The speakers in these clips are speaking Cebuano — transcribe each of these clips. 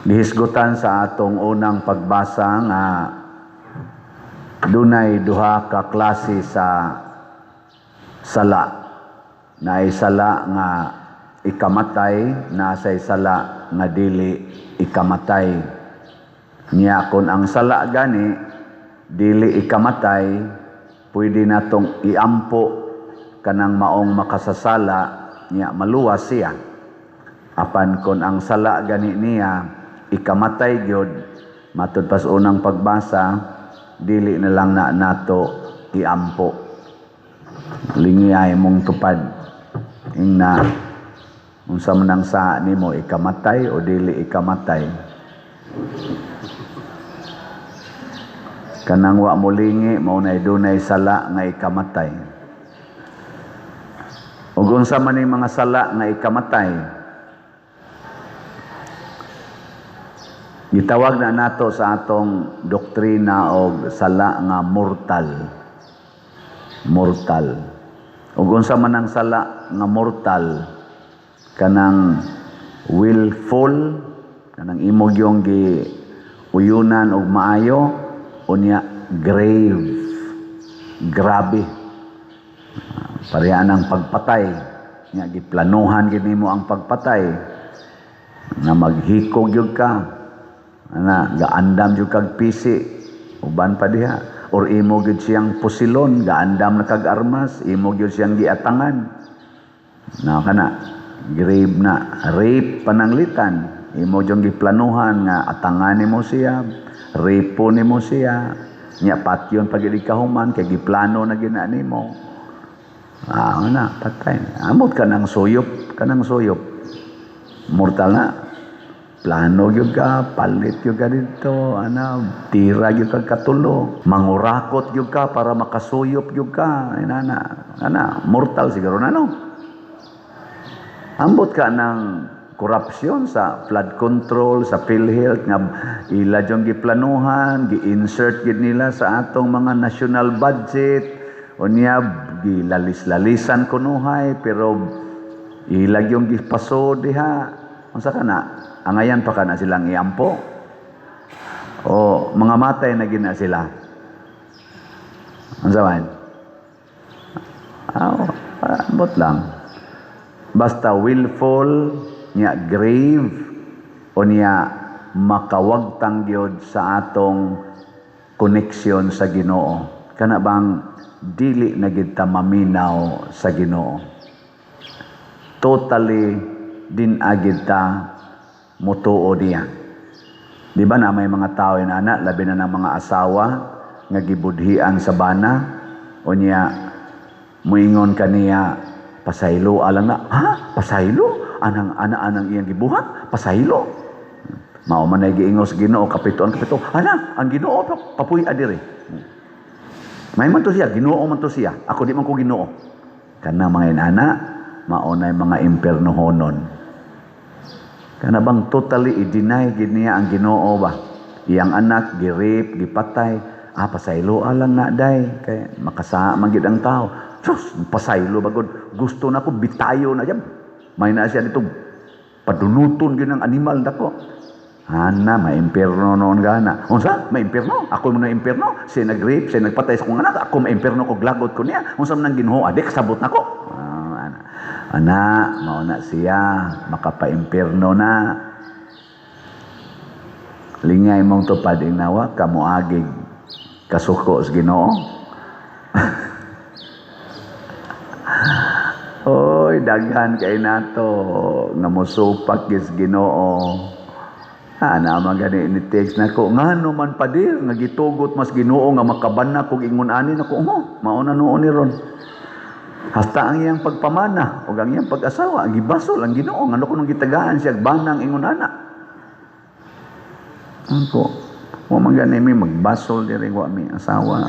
Gihisgutan sa atong unang pagbasa nga dunay duha ka klase sa sala. Naay sala nga ikamatay, naa say sala nga dili ikamatay. Nya kon ang sala gani dili ikamatay, pwede natong iampo kanang maong makasasala, nya maluwas siya. Apan kon ang sala gani niya ikamatay gyud, matud pas unang pagbasa, dili na lang na nato iampo. Lingiyay mong tupad ingna unsa man ang saa nimo, ikamatay o dili ikamatay. Kanang wa mo lingi, mao nay dunay sala nga ikamatay. Ug unsa man ning mga sala nga ikamatay? Gitawag na nato sa atong doktrina og sala nga mortal. Mortal. Ug unsa man ang sala nga mortal? Kanang willful, kanang imo gyung gi uyunan og maayo, unya grave, grabe. Pareha ang pagpatay, nya giplanuhan gid nimo ang pagpatay, nga maghikog gyud ka, ana gaandam gyud kag pisi, uban pa diha, or imo gyud siyang pusilon, gaandam na kag armas, imo gyud siyang giatangan. Na kana grave na. Rape pananglitan, imo gyud giplanuhan nga atangan nimo siya, rape nimo siya, nya patyon pag kahuman kay giplano na gina nimo. Na patay. Amot kanang suyop, kanang suyop mortal na. Plano gyud ka, palit gyud ka dito, ana, tira gyud ka katulo, mangurakot gyud ka para makasuyop gyud ka, inana, ana, mortal siguro na, no? Ambot ka ng korupsyon sa flood control, sa PhilHealth, nga ila dyong giplanuhan, gi-insert gid nila sa atong mga national budget, unya gilalis-lalisan kunuhay, pero ila gyung gipaso diha. Unsa ka na? Angayan pa ka na silang iampo? O mga matay na gina sila? Unsa man? Ah, ambot lang. Basta willful, nya grave, o niya makawagtang gyud sa atong connection sa Ginoo. Kana bang dili na gid ta maminaw sa Ginoo. Totally din agid ta mutuo niya. Di ba na may mga tao yun, ana, labi na ng mga asawa nga gibudhian sa bana, o niya muingon kaniya, "Pasaylo alang na." "Ha? Pasaylo? Anang ana anang iyang gibuhat? Pasaylo?" Mao man ay giingos Ginoo kapito ang kapito. "Ana, ang Ginoo papuy adiri. May man to siya, Ginoo man to siya. Ako di man ko Ginoo." Kana mga inana, mao nay mga impernohonon. Kana bang totally i-deny gid niya ang Ginoo ba? Iyang anak gi-rape, gipatay. "Ah, pasaylo lang na day kay makasa man gid ang tao." "Sus, pasaylo bagod. Gusto na ko bitayo na diyan." May na siya dito padunuton gid ang animal dako. Ana, maimpierno noon gana. Unsa? Maimpierno? Ako mo na impierno? Siya nag-rape, siya nagpatay sa kong anak, ako maimpierno ko, glagot ko niya. Unsa man ang Ginoo? Adik, sabot nako. Ah, ana. Ana, mao na siya, makapaimpierno na. Lingay mong tupad ingnawa, kamuagig kasuko sa Ginoo. Oy, daghan kay nato nga mosupak gis Ginoo. Ana man gani ni text nako, ngano man padir nga gitugot mas Ginoo nga makabana kog ingon ani nako, oh, mao na nuon ni ron. Hasta ang iyang pagpamana ug ang iyang pag-asawa gibasol ang Ginoo, ngano kuno gitagaan siya banang ingon ana. Ako, wa man gani mi magbasol diri, wa mi asawa.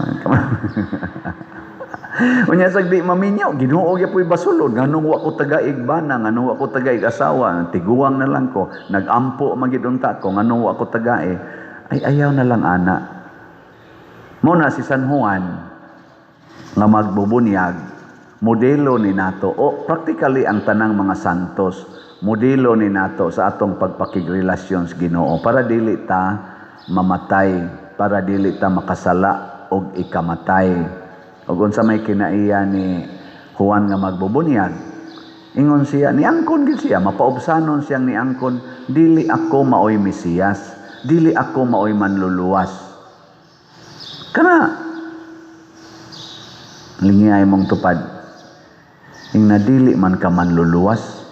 Unya sag di maminyo, Ginoo gyapoy basulon, nganong wa ko tagaig bana, nganong wa ko tagaig asawa, tiguang na lang ko, nagampo man gid unta ko, nganong wa ko tagae. Ay, ayaw na lang ana. Mo na si San Juan nga magbubunyag, modelo ni nato o practically ang tanang mga santos, Modelo ni nato sa atong pagpakigrelasyon sa Ginoo para dili ta mamatay, para dili ta makasala og ikamatay. Ug unsa may kinaiya ni Juan nga magbubunyag? Ingon siya, niangkon gid siya, mapaubsanon siyang niangkon, "Dili ako maoy Mesiyas, dili ako maoy manluluwas." Kana lingiyay mong tupad. Ing na dili man ka manluluwas.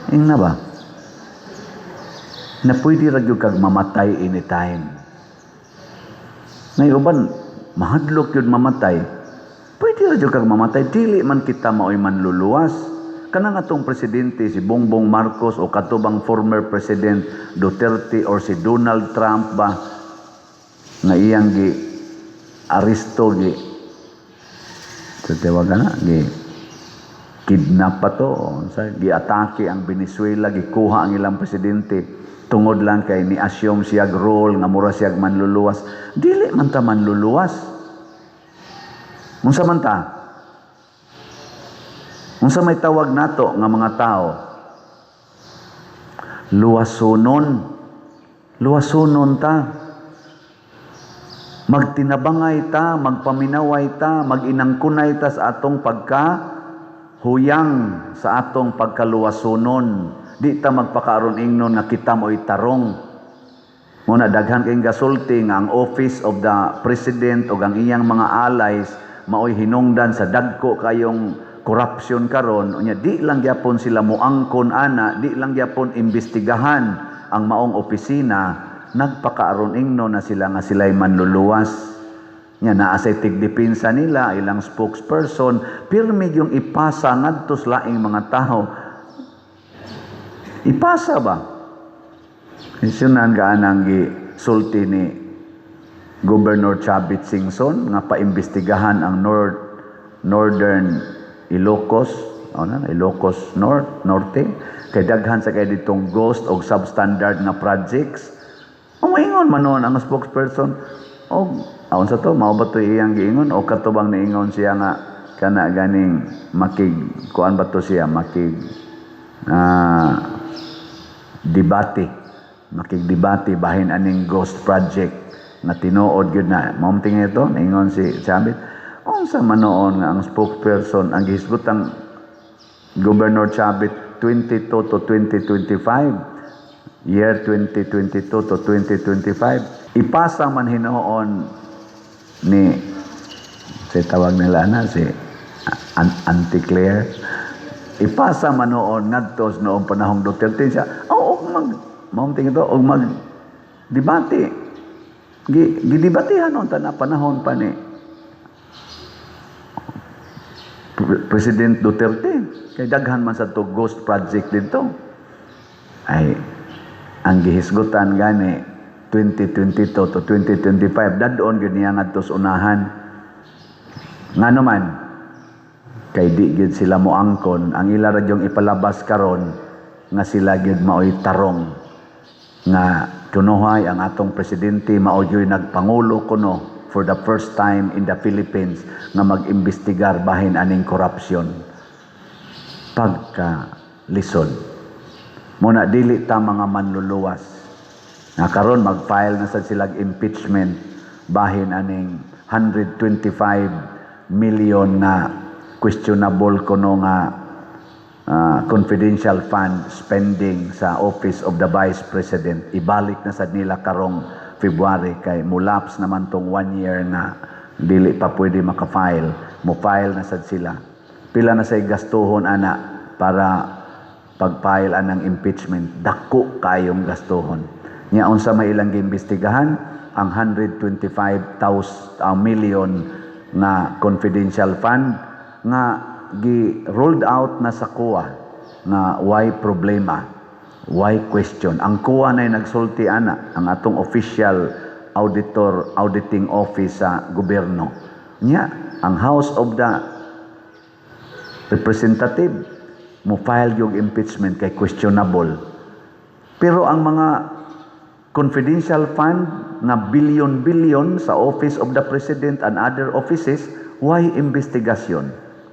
Ing na ba? Na pwede ra gyud kag mamatay anytime. Nay uban mahadlok yun mamatay. Pwede ra gyud kag mamatay, dili man kita maoy manluluwas. Kanang atong presidente si Bongbong Marcos o katubang former President Duterte or si Donald Trump ba nga iyang gi aresto, gi sa tawag na gi kidnap pa to, sa giatake ang Venezuela, gikuha ang ilang presidente tungod lang kay ni assume siya role nga mura siya manluluwas. Dili man ta manluluwas. Unsa man ta? Unsa may tawag nato nga mga tao? Luwasonon. Luwasonon ta. Magtinabangay ta, magpaminaway ta, maginangkunay ta sa atong pagka huyang, sa atong pagkaluwasonon. Di ta magpakaaron ingnon nga kita mo'y tarong. Muna daghan kayong gasulti nga ang office of the president o ang iyang mga allies maoy hinungdan sa dagko kayong corruption karon. Unya di lang gyapon sila moangkon ana, di lang gyapon imbestigahan ang maong opisina, nagpakaaron ingno na sila nga sila'y manluluwas. Nya naa say tigdepensa nila, ilang spokesperson, pirmi yung ipasa ngadto sa laing mga tao. Ipasa ba? Sunan ka anang gi sulti ni Governor Chavit Singson nga paimbestigahan ang Northern Ilocos, ano na, Ilocos North, Norte, kay daghan sa kay ditong ghost og substandard nga projects. Umaingon man noon ang spokesperson, og aon sa to, mao ba to iyang giingon o katubang niingon siya nga kana ganing makig kuan ba to siya, makig debate, makigdebate bahin aning ghost project nga tinuod gyud na mao tingin ito niingon si Chavit. Unsa man noon nga ang spokesperson ang gihisgutang Governor Chavit 22 to 2025, year 2022 to 2025, ipasa man hinuon ni si tawag nila na si Auntie Claire, ipasa man noon ngadto noong panahong Duterte siya, oh, og mag mao tingin ito og mag debate, gi gidebatehan noon ta na panahon pa ni President Duterte kay daghan man sa to ghost project dito. Ay ang gihisgutan gani 2022 to 2025, dadon gyud niya ngadto sa unahan. Ngano man? Kay di gyud sila moangkon. Ang ila ra gyung ipalabas karon nga sila gyud maoy tarong, nga kunohay ang atong presidente mao gyud nagpangulo kuno for the first time in the Philippines nga mag-imbestigar bahin aning corruption. Pagka lisod. Muna dili ta mga manluluwas. Nga karon mag-file na sad sila impeachment bahin aning 125 million nga questionable kuno nga confidential fund spending sa Office of the Vice President. Ibalik na sad nila karong February kay mulapse naman tong one year nga dili pa pwede maka-file. Mo-file na sad sila. Pila na say gastuhon ana para pag-file anang impeachment? Dako kayong gastuhon. Nya unsa may ilang giimbestigahan? Ang 125,000 million nga confidential fund nga gi rolled out na sa COA nga why problema, why question. Ang COA na nagsulti ana, ang atong official auditor, auditing office sa gobyerno. Nya ang House of the Representative mo file yung impeachment kay questionable. Pero ang mga confidential fund nga billion-billion sa Office of the President and other offices, why investigation?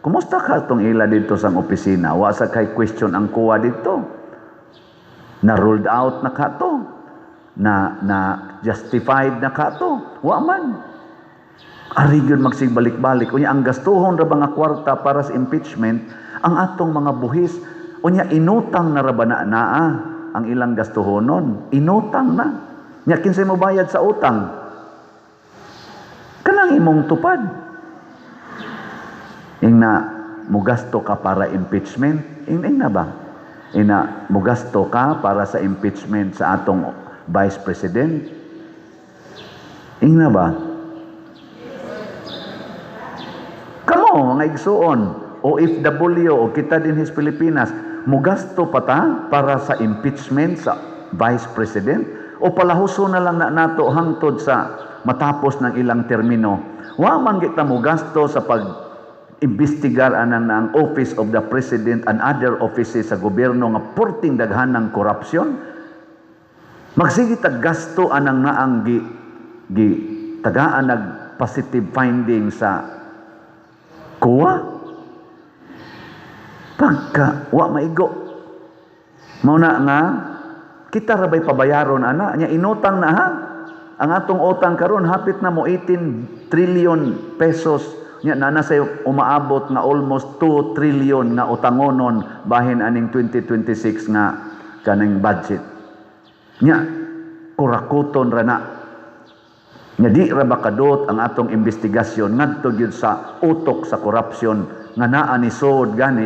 Kumusta ka tong ila dito sa opisina? Wa sa kay question ang kuha dito. Na ruled out na ka to. Na justified na ka to. Wa man. Ari gyud magsigbalik-balik. Unya ang gastuhon ra ba nga kwarta para sa impeachment, ang atong mga buhis, unya inutang na ra ba na naa ang ilang gastuhonon? Inutang na. Nya kinsay mo bayad sa utang? Kanang imong tupad. Ingna mugasto ka para impeachment, ing na ba? Ina mugasto ka para sa impeachment sa atong Vice President. Ingna ba? Kamo mga igsuon, OFW o kita din his Pilipinas, mugasto pa ta para sa impeachment sa Vice President o palahuso na lang na nato hangtod sa matapos ng ilang termino? Wa man kita mugasto sa pag imbestigar anang ang Office of the President and other offices sa gobyerno nga purting daghan ng korupsyon. Magsige tag gasto anang naang gi, gi tagaan nag positive finding sa kuwa. Pagka wa maigo. Mao na nga kita ra bay pabayaron ana nya inutang na ha. Ang atong utang karon hapit na mo 18 trillion pesos nya na nasa umaabot nga almost 2 trillion nga utangonon bahin aning 2026 nga kaning budget. Nya kurakuton ra na. Nya di ra ba kadot ang atong investigasyon ngadto gyud sa utok sa korupsyon nga naa ni sud gani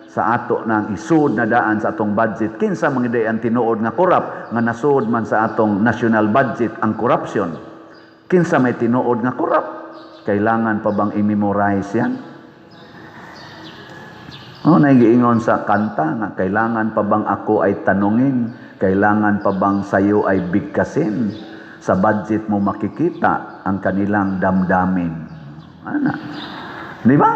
sa ato nang isud na daan sa atong budget? Kinsa man gyud ang tinuod nga korap nga nasud man sa atong national budget ang corruption? Kinsa may tinuod nga korap? Kailangan pa bang i-memorize yan? Oh, naigiingon sa kanta nga kailangan pa bang ako ay tanungin? Kailangan pa bang sayo ay bigkasin? Sa budget mo makikita ang kanilang damdamin. Ana. Di ba?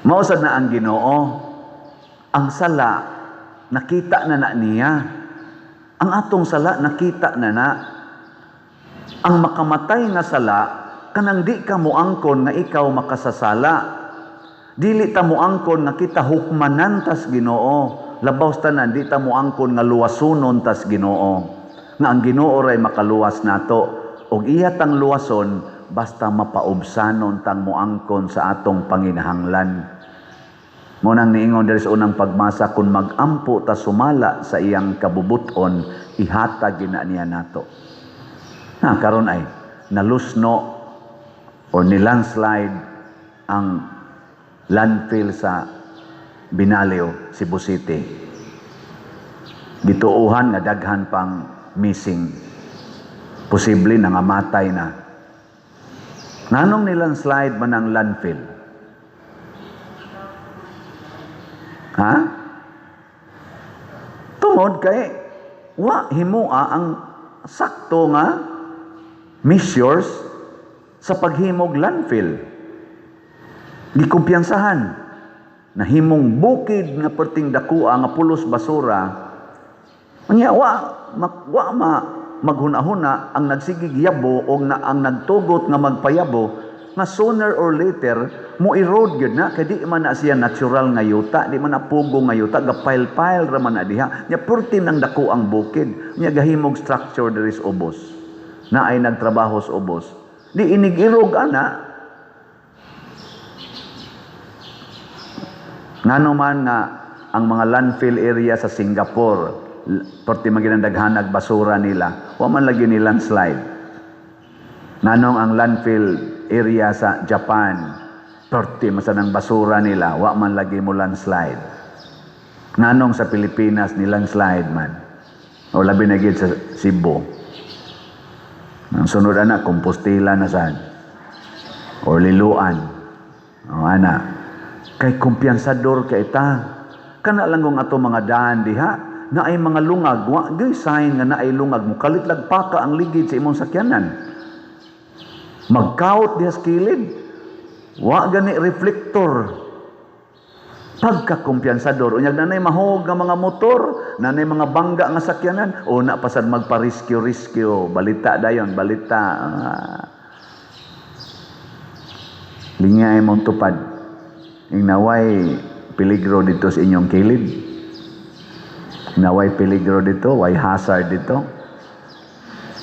Mausad na ang Ginoo. Ang sala nakita na na niya. Ang atong sala nakita na na. Ang makamatay nga sala kanang di ka moangkon nga ikaw makasasala. Dili ta moangkon nga kita hukmanan tas Ginoo. Labaw tanan di ta moangkon nga luwasunon tas Ginoo. Nga ang Ginoo ray makaluwas nato. Og iya tang luwason basta mapaubsanon tang moangkon sa atong panginahanglan. Mo nang niingon diri sa unang pagmasa, kung magampo ta sumala sa iyang kabubuton, ihatag gina niya nato. Na karon ay nalusno or ni landslide ang landfill sa Binalio, Cebu City. Gituohan nga daghan pang missing. Posible nangamatay na. Nganong ni landslide man ang landfill? Ha? Tungod kay wa himua ang sakto nga measures sa paghimog landfill. Gikumpiyansahan na himong bukid nga perting dakua nga pulos basura. Unya wa ma maghuna-huna ang nagsigig yabo o na, ang nagtugot nga magpayabo nga sooner or later mo erode gyud na kay di man na siya natural nga yuta, di man na pugo nga yuta, ga pile-pile ra man na diha. Nya perti nang dako ang bukid, nya gahimog structure diri sa ubos. Na ay nagtrabaho sa ubos. Di inig-irog ana. Ngano man nga ang mga landfill area sa Singapore, perti man ginandaghanag basura nila, wa man lagi ni landslide. Nganong ang landfill area sa Japan, perti man sa nang basura nila, wa man lagi mo landslide. Nganong sa Pilipinas ni landslide man, o labi na gid sa Cebu. Ang sunod ana, Compostela na sad, or Liloan. O ana, kay kumpiyansador kay ta. Kana lang kung ato mga daan diha, na ay mga lungag, wa gyud sign nga naay lungag, mukalit lagpaka ang ligid sa imong sakyanan. Magkaot diha sa kilid, wa gani reflector. Pagkakumpiyansador, unyag nanay mahog nga mga motor, nanay mga bangga nga sakyanan, o na pasad magpa-rescue-rescue, balita dayon, balita. Linya imong tupad. Ing naway peligro dito sa inyong kilid. Naway peligro dito, way hazard dito.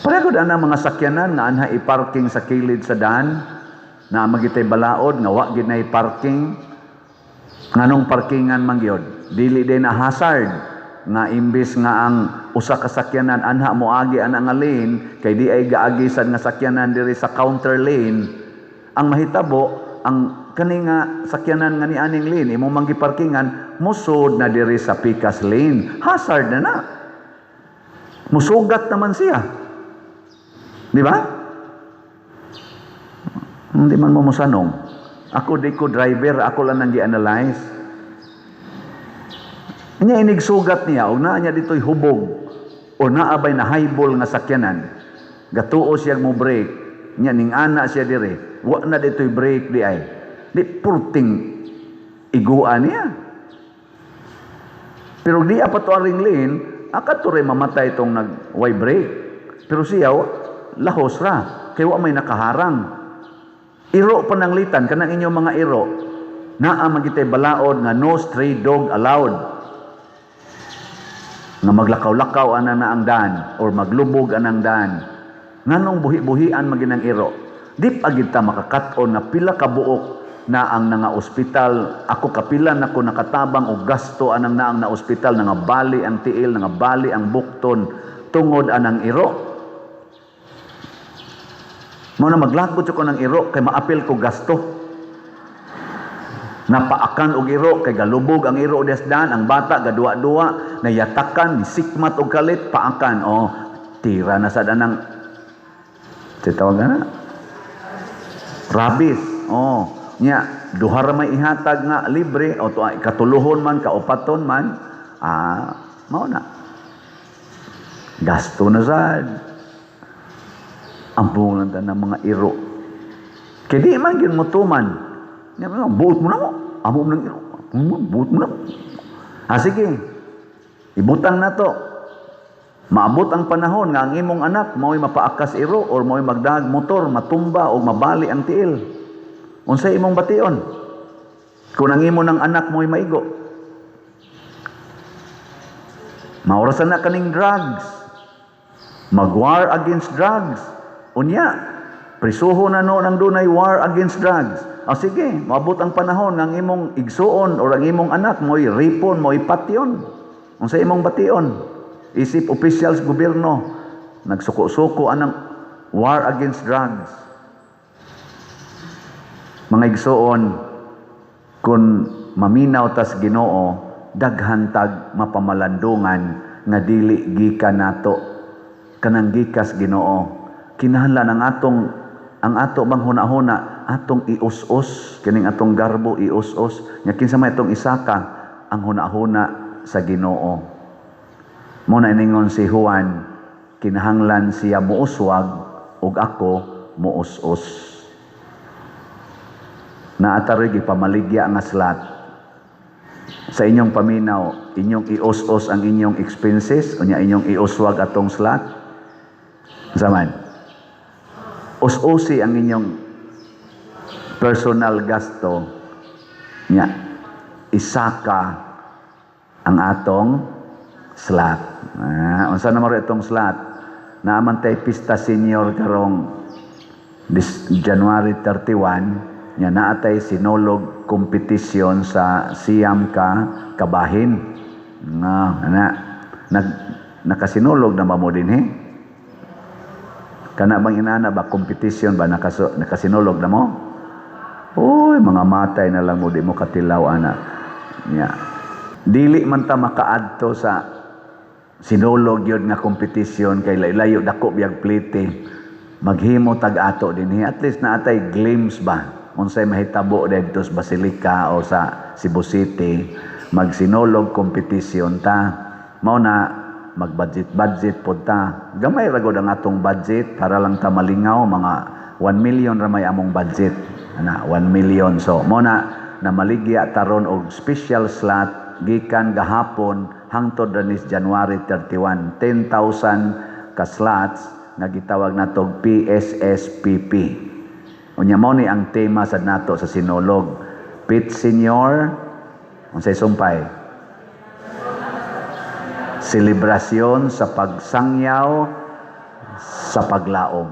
Pareho na mga sakyanan nga anha i-parking sa kilid sa daan na magitay balaod nga wa gid na parking. Nganong parkingan man gyud? Dili din na hazard nga imbis nga ang usa ka sakyanan anha moagi ana nga lane kay di ay gaagi sad nga sakyanan diri sa counter lane, ang mahitabo, ang kani nga sakyanan nga nianing lane imo man giparkingan, musod na diri sa pikas lane. Hazard na na, musugat naman siya, di ba? Hindi man mo mosanong. Ako, di ko driver, ako lang nang gi-analyze. Nya inig sugat niya og naa niya dito'y hubog o naa bay na highball nga sakyanan, gatuo siya mo brake nya, ning ana siya dire, wa na dito'y brake di ay di purting iguan niya. Pero di pa to aring lane, akat to rin mamatay itong nag way brake. Pero siya lahos ra kay wa may nakaharang. Iro pananglitan, kanang inyong mga iro, naa magitay balaod nga no stray dog allowed, nga maglakaw-lakaw ana na ang daan or maglubog anang daan. Nganong buhi-buhian maginang iro? Di pa gid ta makakat-on nga pila ka buok na ang nga ospital. Ako, kapila na ko nakatabang og gasto anang naang na ospital, nga bali ang tiil, nga bali ang bukton tungod anang iro. Mo na maglagot ko ng iro kay maapil ko gasto. Napaakan og iro kay galubog ang iro desdan, ang bata gaduwa-duwa, nayatakan, sikmat og kalit, paakan. Oh, tira na sad anang tawag na rabies. Oh, nya duha ra may ihatag nga libre o to katuluhon man, kaupaton man, ah, mao na. Gasto na sad. Ampo lang ng mga iro. Kay di man gyud motuman. Nya buot mo na mo. Amo mo ng iro. Buot mo na mo. Ah, sige. Ibutang na to. Maabot ang panahon nga ang imong anak mao'y mapaakas iro or mao'y magdahag motor, matumba o mabali ang tiil. Unsay imong bation kung ang imo ng anak mo'y maigo? Maorasan na kaning drugs. Mag-war against drugs. Unya, prisuho na noon ang dunay war against drugs. O sige, maabot ang panahon nga ang imong igsuon or ang imong anak mo'y ripon, mo'y patyon. Unsay imong bation? Isip officials gobyerno, nagsuko-suko anang war against drugs. Mga igsuon, kung maminaw tas Ginoo, daghan tag mapamalandungan nga dili gikan nato, kanang gikas Ginoo. Kinahanglan ang ato bang hunahuna atong ius-us kining atong garbo, ius-us nya kinsa may atong isaka ang hunahuna sa Ginoo. Mo na iningon si Juan, kinahanglan siya muuswag ug ako muus-us. Naataroy gipamaligya nga slot sa inyong paminaw. Inyong ius-us ang inyong expenses unya inyong iuswag atong slot zaman. Us-usi ang inyong personal gasto nya isaka ang atong slot. Ah, unsa na maro itong slot? Naaman tay pista senior karong this January 31, nya naatay sinulog competition sa siyam ka kabahin. Nga ana nag nakasinulog na ba mo dinhi? Kana bang inana ba, competition ba, nakasinulog na mo? Uy, mga matay na lang mo, di mo katilaw ana. Nya. Dili man ta makaadto sa sinulog yun nga competition kay layo, dako biyag plite. Maghimo tag ato dinhi, at least naatay glimpse ba unsay mahitabo didto sa Basilica o sa Cebu City. Magsinulog competition ta. Mao na mag-budget budget pod ta. Gamay ra gud ang atong budget para lang ta malingaw, mga 1 million ra may among budget. Ana, 1 million. So mo na namaligya taron og special slot gikan gahapon hangtod ra nis January 31, 10,000 ka slots nga gitawag natog PSSPP. Unya mao ni ang tema sa nato sa Sinulog. Pit Señor, unsay sumpay? Selebrasyon sa pagsangyaw sa paglaom.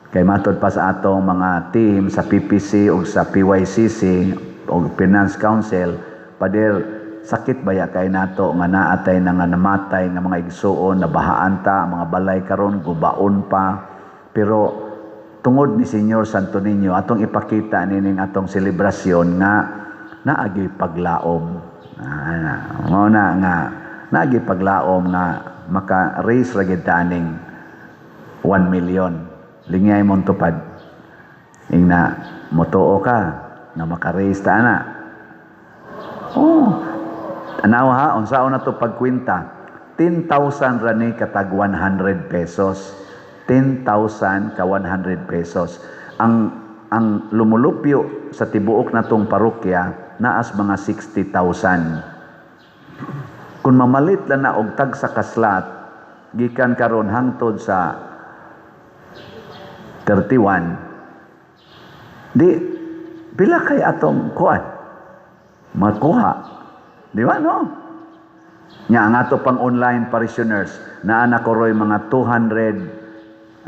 Kay matod pa sa atong mga team sa PPC o sa PYCC o Finance Council, "Pader, sakit baya kay nato nga naatay na nga namatay nga mga igsuon, nabahaan ta, ang mga balay karon gubaon pa." Pero tungod ni Señor Santo Niño, atong ipakita nining atong selebrasyon nga naagi paglaom. Ah, mao na nga naagi paglaom nga maka-raise ra gid ta aning 1 million. Lingyay mong tupad. Ingna, motuo ka nga maka-raise ta ana. Oh, tanaw ha, unsaon na to pagkwenta? 10,000 ra ni katag 100 pesos. 10,000 ka 100 pesos. Ang lumulupyo sa tibuok natong parokya naas mga 60,000. Kung mamalit lang na og tagsa ka slot gikan karon hangtod sa 31, di pila kay atong kuan makuha, di ba, no? Nya ang ato pang online parishioners, naa na koroy mga 200,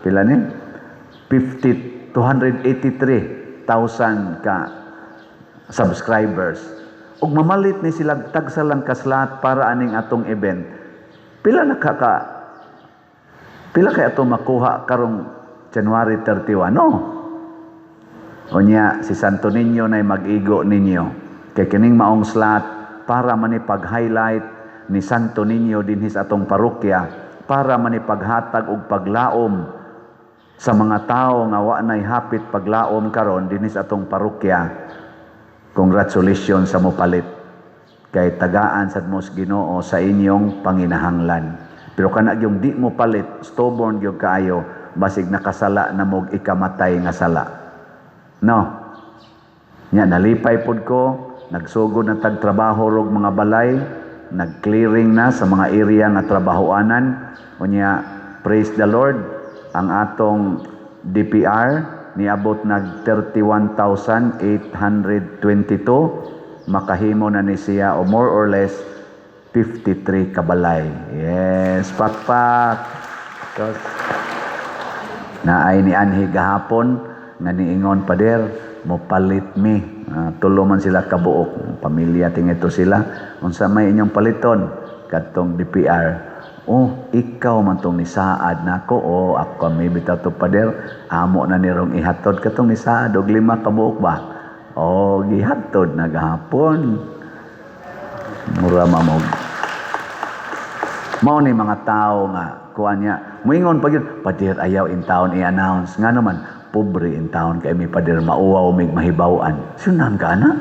pila ni, 50, 283,000 ka subscribers. Ug mamalit ni sila tagsa lang ka slot para aning atong event, pila na ka pila kay ato makuha karong January 31, no? Unya si Santo Niño na mag-igo ninyo kay kining maong slot para manipag-highlight ni Santo Niño dinhi sa atong parokya, para manipaghatag og paglaom sa mga tao nga wa nay hapit paglaom karon dinhi sa atong parokya. Congratulations sa mopalit kay tagaan sad mo sa Ginoo sa inyong panginahanglan. Pero kana yung di mo palit, stubborn gyud kaayo, basig nakasala na mog ikamatay nga sala, no? Nya nalipay pod ko, nagsugod na tag trabaho rog mga balay, nag-clearing na sa mga area nga trabahoanan. Unya praise the Lord, ang atong DPR niabot nag 31,822, makahimo na ni siya o more or less 53 kabalay. Yes, pakpak. Tos, naay ni anhi gahapon nga niingon, "Pader, mo palit mi." Tulo man sila kabuok pamilya, tingito sila. "Unsa may inyong paliton?" "Kadtong DPR." "Oh, ikaw man tong nisaad nako." "Oh, ako may bitaw to, pader, amo na nirong ihatod katong nisaad og lima kabuok ba." Oh, gihatod na gahapon. Mura mamog mao ni mga tao nga kuan niya. Muingon pa gyud, "Pader, ayaw in taon i-announce. Nga naman, pobre in taon kay mi, pader, mauwaw mig mahibaw-an." Sunan ka na.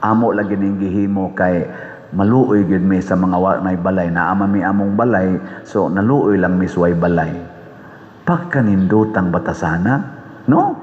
Amo lagi ning gihimo kay maluoy gyud mi sa mga wa may balay. Naa man mi among balay, so naluoy lang mi suway balay. Pagkanindotang batasana, no?